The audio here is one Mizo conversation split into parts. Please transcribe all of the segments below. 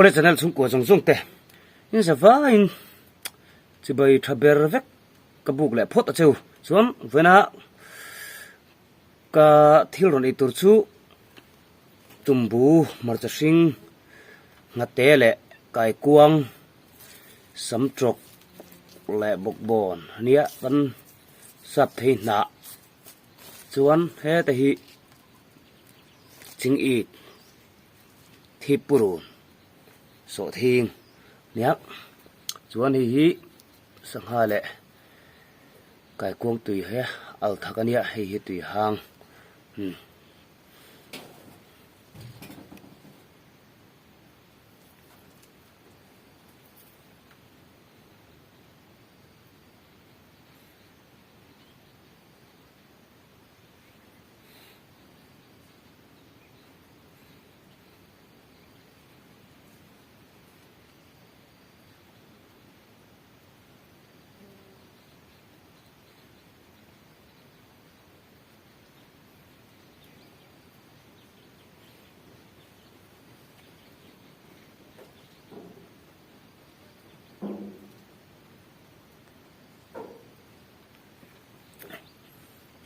Awle channel chhungkua zawng zawng te in za vaiin chibai tha ber vek ka buk leh phawt a cheu chuan vawiina ka thil rawn ei tur chu tumbu hmarcha hring nghate leh kaikuang samtawk leh bawkbawn ania kan sap thei hnah chuan heta hi ching it thip purun sawhthing nia chuan hei hi sangha leh kaikuang tui he al thak ania hei hi tui hang umm.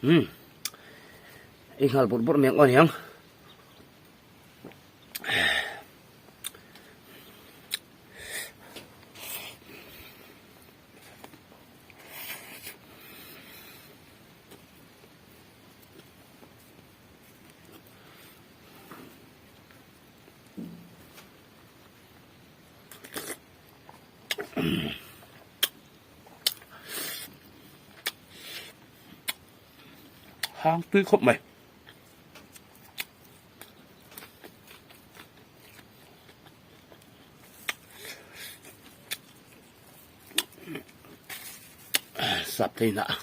Umm ei nghal bawrh bawrh mai ang aw niang. Hang tui khawp mai. Sap thei hnah.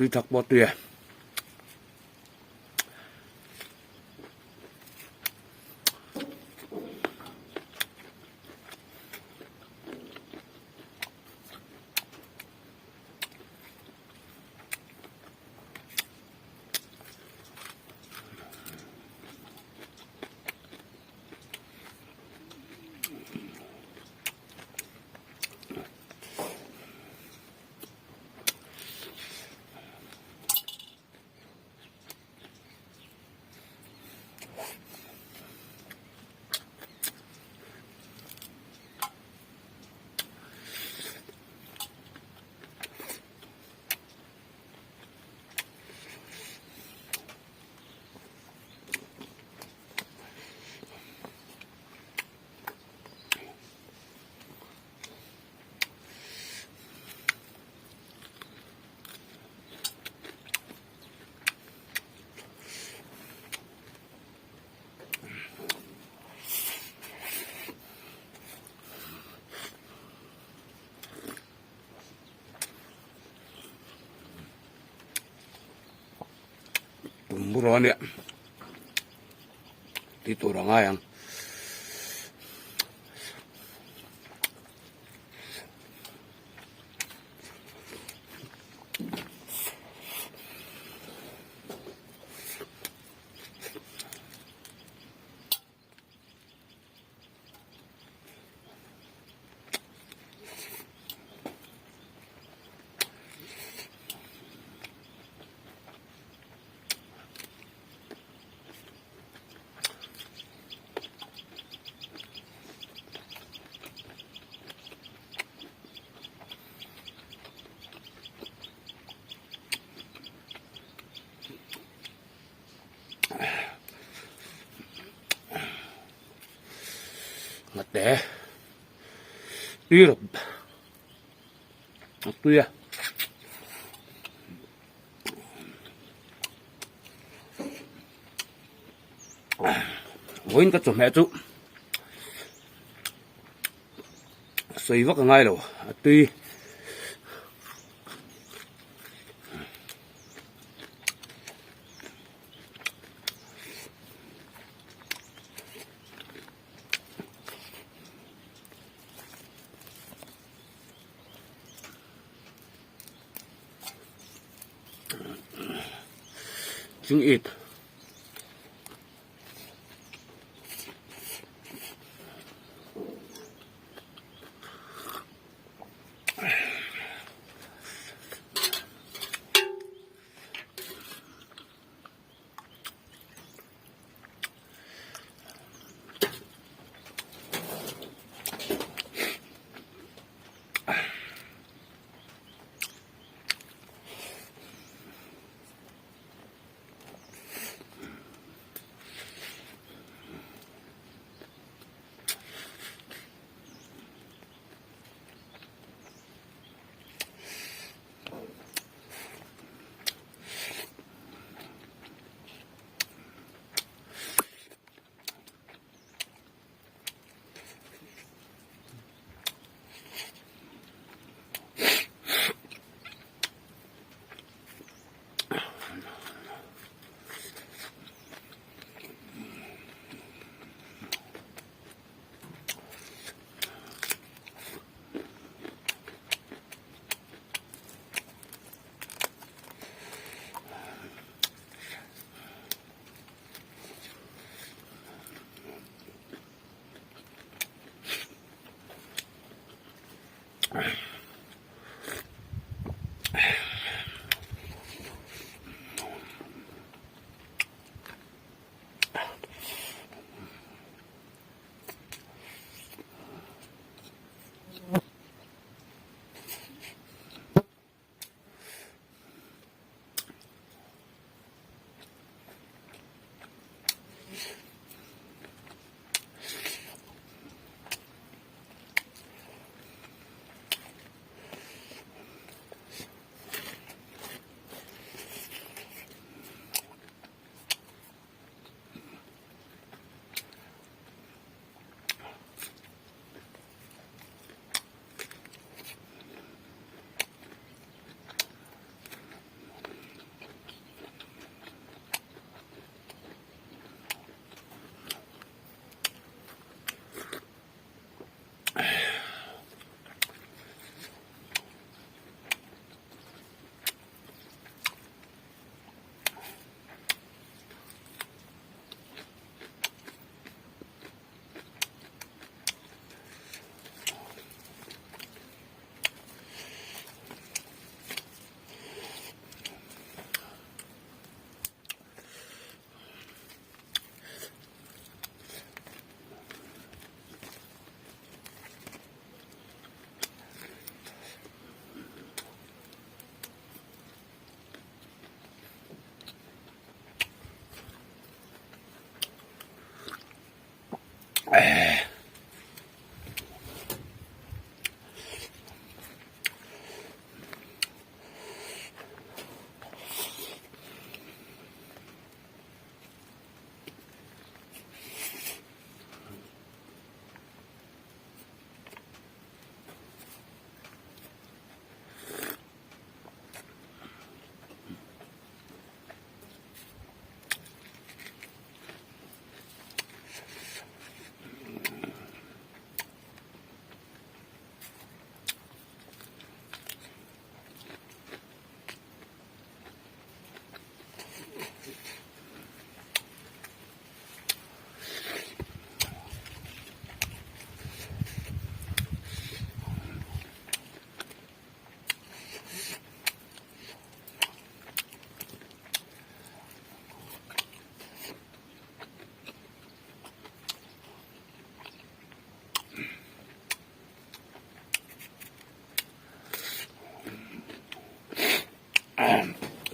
Tui thak pawh tui e. Tum bur a nia tih tur a ngai ang. Ngate tui rawp a tui a. Vawiin ka chawhmeh chu sawi vak a ngai lo a tui. Ching it.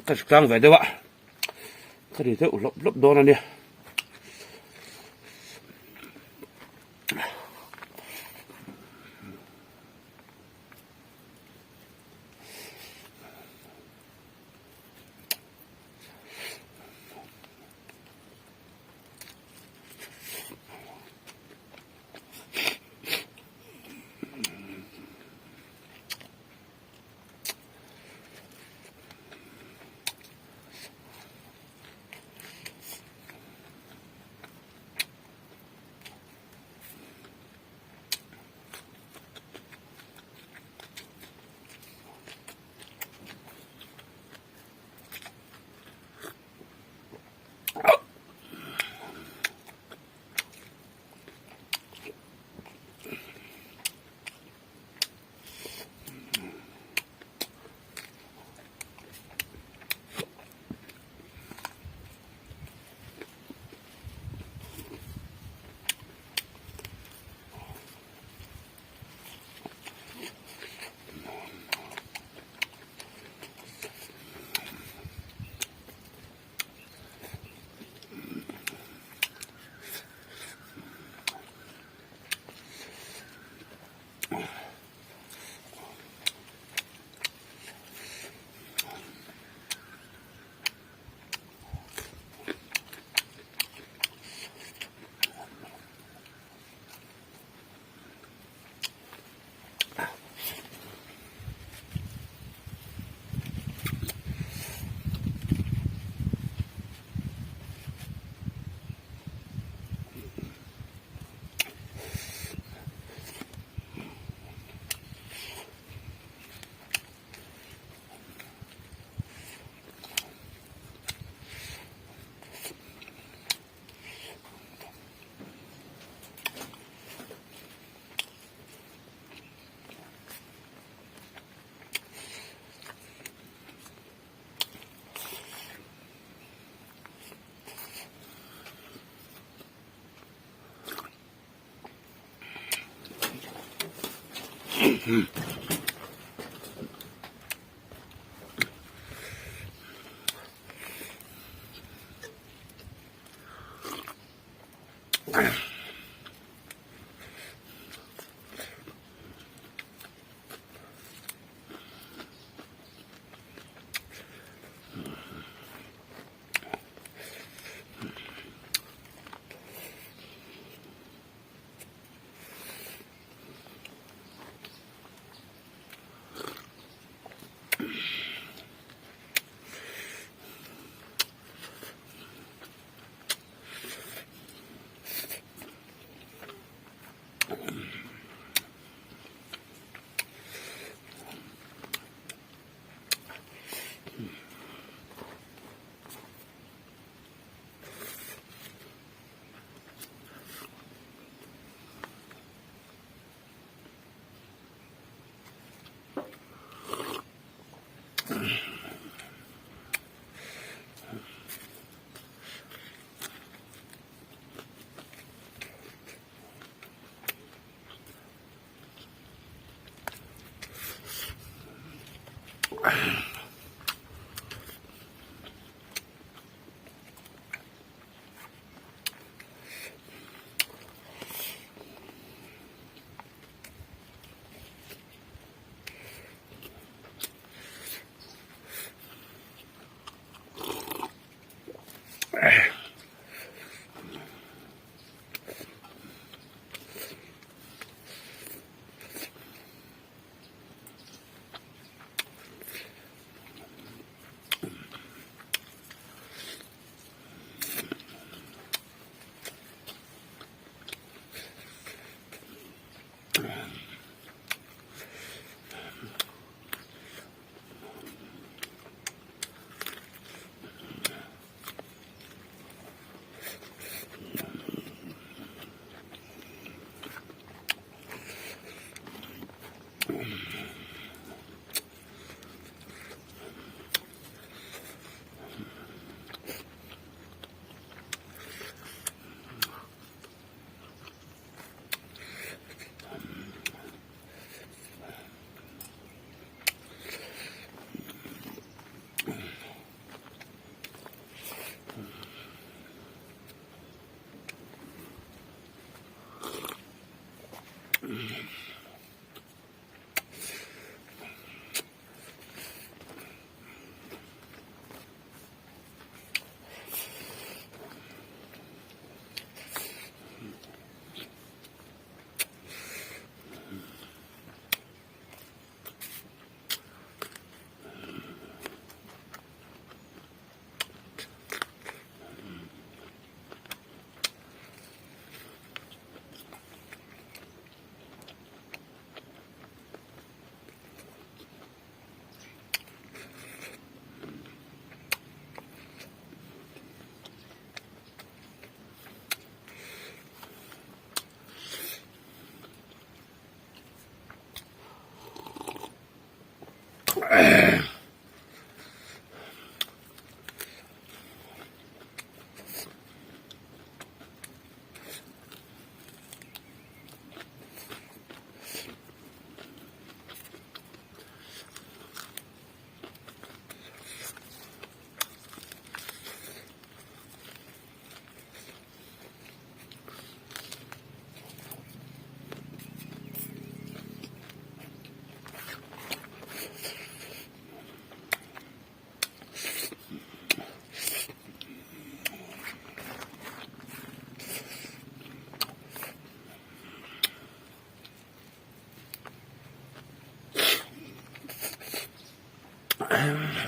Ka tlang ve deuh a ka ri deuh hlawp hlawp dawn a nia.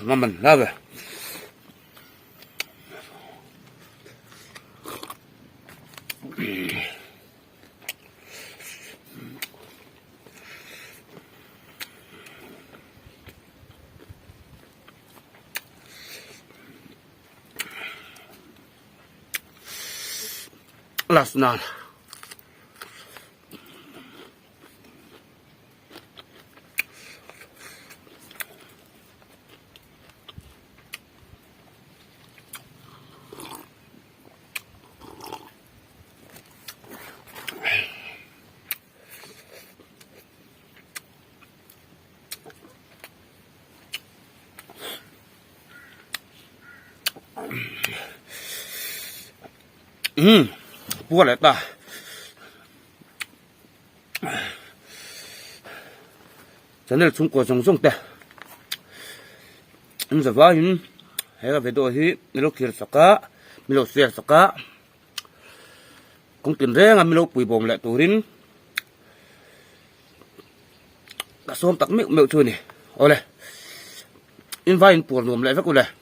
Man hla ve. Last nan. Umm puar leh ta. Channel chhungkaw zawng zawng te an za vaiin he ka video hi mi lo thlir sak a mi lo share sak a kawng tin reng a mi lo pui bawm leh turin ka sawm tak meuh meuh chu a ni awle in vaiin puar nuam leh vek u le.